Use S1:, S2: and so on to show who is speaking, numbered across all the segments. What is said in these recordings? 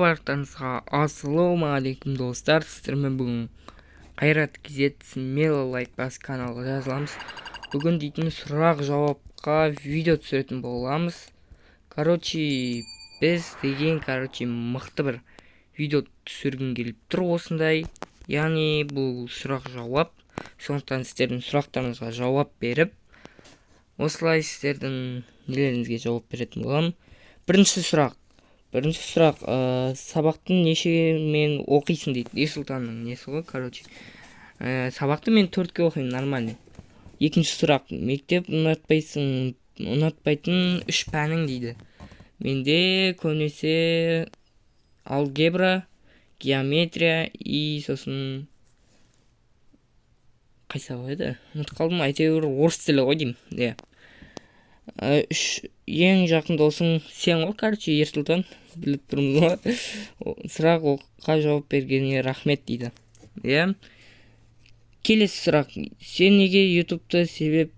S1: Барлықтарыңызға ассалаумағалейкум, достар! Сіздермен бүгін Қайрат KZ. Смело лайк басып, каналға жазыламыз. Бүгін дейтін сұрақ жауапқа видео түсіретін боламыз. Короче, біз деген, короче, мықты бір видео түсіргім келіп тұр осындай. Яғни бұл сұрақ жауап, сондықтан сіздердің сұрақтарыңызға жауап беріп, осылай сіздердің нелеріңізге жауап беретін боламын. Бірінші сұрақ: сабақты нешемен оқисың дейді. Ерсұлтанның несі ғой, короче. Сабақты мен 4-ке оқимын, нормальный. Екінші сұрақ: мектеп ұнатпайсың, ұнатпайтын үш пәнің дейді. Менде көбінесе алгебра, геометрия и сосын қай сабақ еді, ұмытып қалдым. Әйтеуір орыс тілі ғой деймін, иә. Үш ең жақын досың сен ғой, короче, Ерсұлтан, біліп тұрмыз ғой. Сұраққа жауап бергеніңе рахмет дейді, иә. Келесі сұрақ: сен неге Ютубты себеп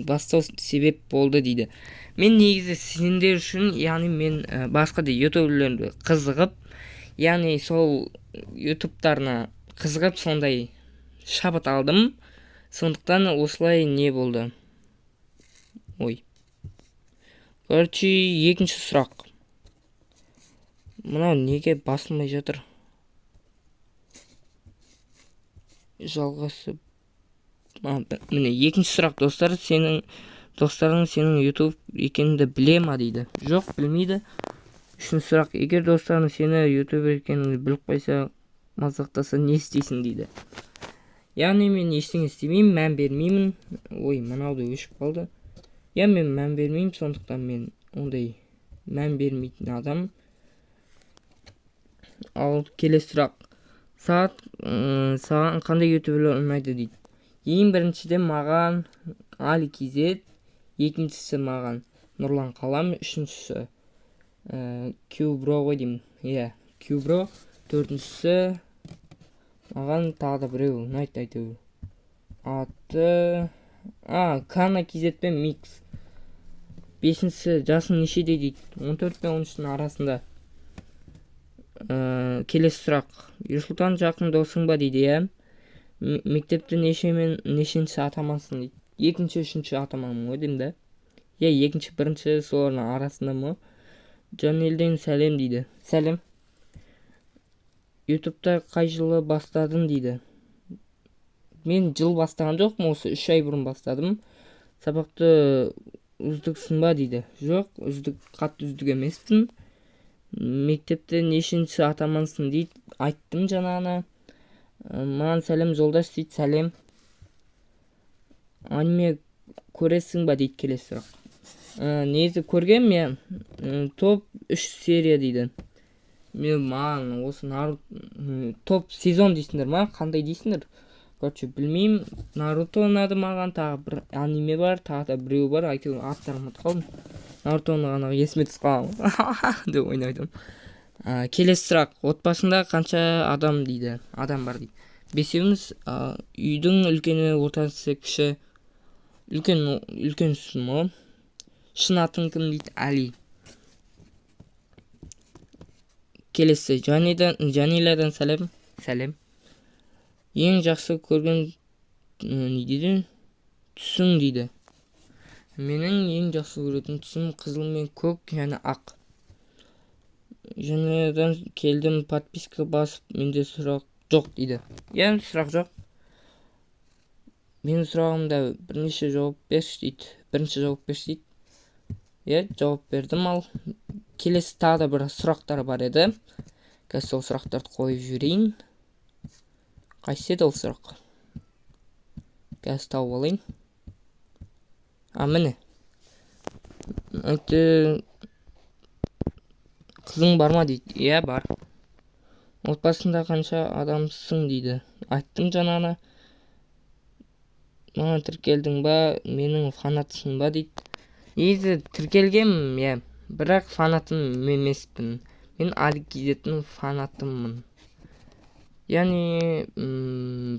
S1: бастау себеп болды дейді. Мен негізі сендер үшін, яғни мен басқа да ютуберлерге қызығып, яғни сол ютубтарына қызығып, сондай шабыт алдым, сондықтан осылай не болды. Ой, короче, екінші сұрақ. Мынау неге басылмай жатыр? Жалғасы, міне, екінші сұрақ, достар: сенің достарың сенің Ютуб екеніңді біле ма дейді. Жоқ, білмейді. Үшінші сұрақ: егер достарың сені ютубер екеніңді біліп қойса, мазақтаса, не істейсің дейді. Яғни мен ештеңе істемеймін, мән бермеймін. Ой, мынау да өшіп қалды. Иә, мен мән бермеймін, сондықтан мен ондай мән бермейтін адам. Ал келесі сұрақ: саған қандай ютуберлер ұнайды дейді. Ең біріншіден, маған Али KZ, екіншісі маған Нұрлан Қалам, үшіншісі Кюбро ғой деймін, иә, Кюбро, төртіншісі маған тағы да біреу ұнайды, әйтеуір аты Кана KZ пен Микс. Бесіншісі: жасың нешеде дейді. 14 пен 13-тің арасында. Келесі сұрақ: Ерсұлтан жақын досың ба дейді, иә. Мектепте нешемен, нешінші атамансың дейді. Екінші, үшінші атаманмын ғой деймін да, иә, екінші, бірінші, солардың арасында ма. Жанелден сәлем дейді. Сәлем. Ютубта қай жылы бастадың дейді. Мен жыл бастаған жоқпын, осы 3 ай бұрын бастадым. Сабақты үздіксің ба дейді. Жоқ, үздік, қатты үздік емеспін. Мектепте нешінші атамансың дейді, айттым жаңағыны. Маған сәлем жолдас дейді. Сәлем. Аниме көресің ба дейді, келесі сұрақ. Негізі көргенмін, иә. Топ үш серия дейді. Мен маған осы топ сезон дейсіңдер ма, қандай дейсіңдер, короче, білмеймін. Наруто ұнады маған, тағы бір аниме бар, тағы да біреу бар, әйтеуір аттарын ұмытып қалдым. Нарутоны ғана есіме түсіп қалған деп ойнап. Келесі сұрақ: отбасыңда қанша адам дейді, адам бар дейді. Бесеуміз. Үйдің үлкені, ортасы, кіші. Үлкен, үлкенсің ғой. Шын атың кім дейді. Әли. Келесі: Жаниладан сәлем. Сәлем. Ең жақсы көрген не дейді, түсің дейді. Менің ең жақсы көретін түсім қызыл мен көк және ақ. Жаңадан келдім, подписка басып, менде сұрақ жоқ дейді. Иә, сұрақ жоқ. Менің сұрағымда бірнеше жауап берші дейді, бірінші жауап берші дейді. Иә, жауап бердім. Ал келесі тағы да бір сұрақтар бар еді, қазір сол сұрақтарды қойып жіберейін. Қайсысы еді ол сұрақ? Қазір тауып алайын. А, міне. Айтты: қызың бар ма дейді. Иә, бар. Отбасында қанша адамсың дейді, айттым жаңағыны. Маған тіркелдің ба, менің фанатсың ба дейді. Негізі тіркелгенмін, иә, бірақ фанатым емеспін. Мен Али KZ-тің фанатымын. Яғни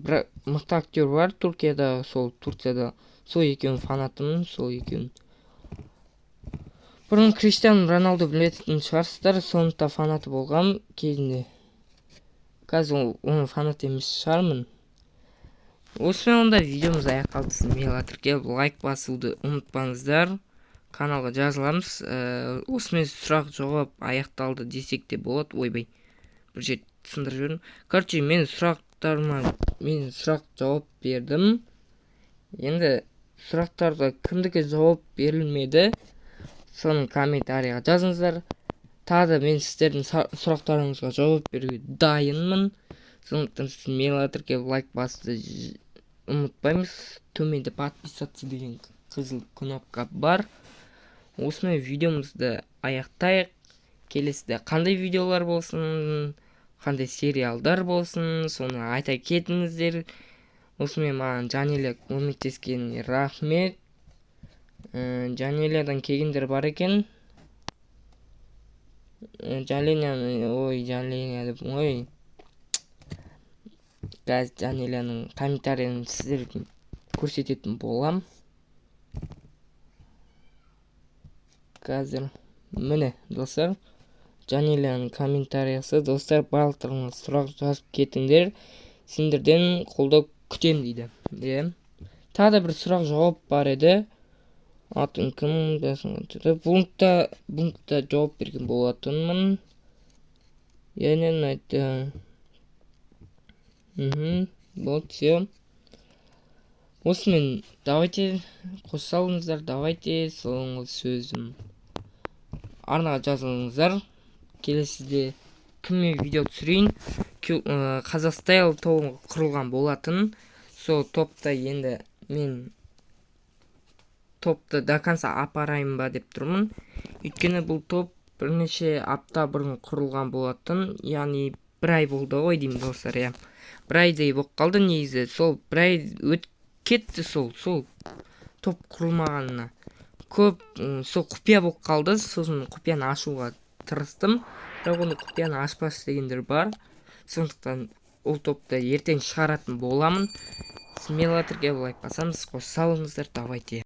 S1: бір мықты актер бар Түркияда, сол Турцияда, сол екеуінің фанатымын, сол екеуінің. Бұрын Криштиану Роналду білетін шығарсыздар, соның да фанаты болғам кезінде. Қазір оның фанаты емес шығармын. Осымен онда видеомыз аяқталды. Смело тіркеліп, лайк басуды ұмытпаңыздар. Каналға жазыламыз. Осымен сұрақ жауап аяқталды десек те болады. Ойбай, бір жер сындырып жібердім. Короче, мен сұрақтарыма мен сұрақ жауап бердім. Енді сұрақтарға кімдікі жауап берілмеді, соны комментарийға жазыңыздар. Тағы да мен сіздердің сұрақтарыңызға жауап беруге дайынмын. Сондықтан смело тіркеліп, лайк басуды ұмытпаймыз. Төменде «Подписаться» деген қызыл кнопка бар. Осымен видеомызды аяқтайық. Келесіде қандай видеолар болсын, қандай сериалдар болсын, соны айта кетіңіздер. Осымен маған Жанеля көмектескеніне рахмет. Жанелядан келгендер бар екен. Жанеляны, ой, Жанеля деп, ой, қазір Жанеляның комментарийін сіздерге көрсететін болам. Қазір, міне, достар, Жанеляның комментариясы. «Достар, барлықтарыңыз сұрақ жазып кетіңдер, сендерден қолдау күтемін», — дейді. Иә, тағы да бір сұрақ жауап бар еді. Атың кім? Бұны да жауап берген болатынмын. Және айтты. Вот, все. Осымен давайте, қош салыңыздар. Давайте, соңғы сөзім: арнаға жазылыңыздар. Келесіде кіммен видео түсірейін? Қазақстайл тобы құрылған болатын. Сол топта енді мен топты до конца апарайын ба деп тұрмын, өйткені бұл топ бірнеше апта бұрын құрылған болатын, яғни бір ай болды ғой деймін, достар. Иә, бір айдай болып қалды негізі. Сол бір ай өтіп кетті сол топ құрылмағанына. Көп сол құпия болып қалды. Сосын құпияны ашуға тырыстым, бірақ оны құпияны ашпас дегендер бар. Сондықтан ол топты ертең шығаратын боламын. Смело тіркеліп, лайк басамыз. Қош салыңыздар, давайте.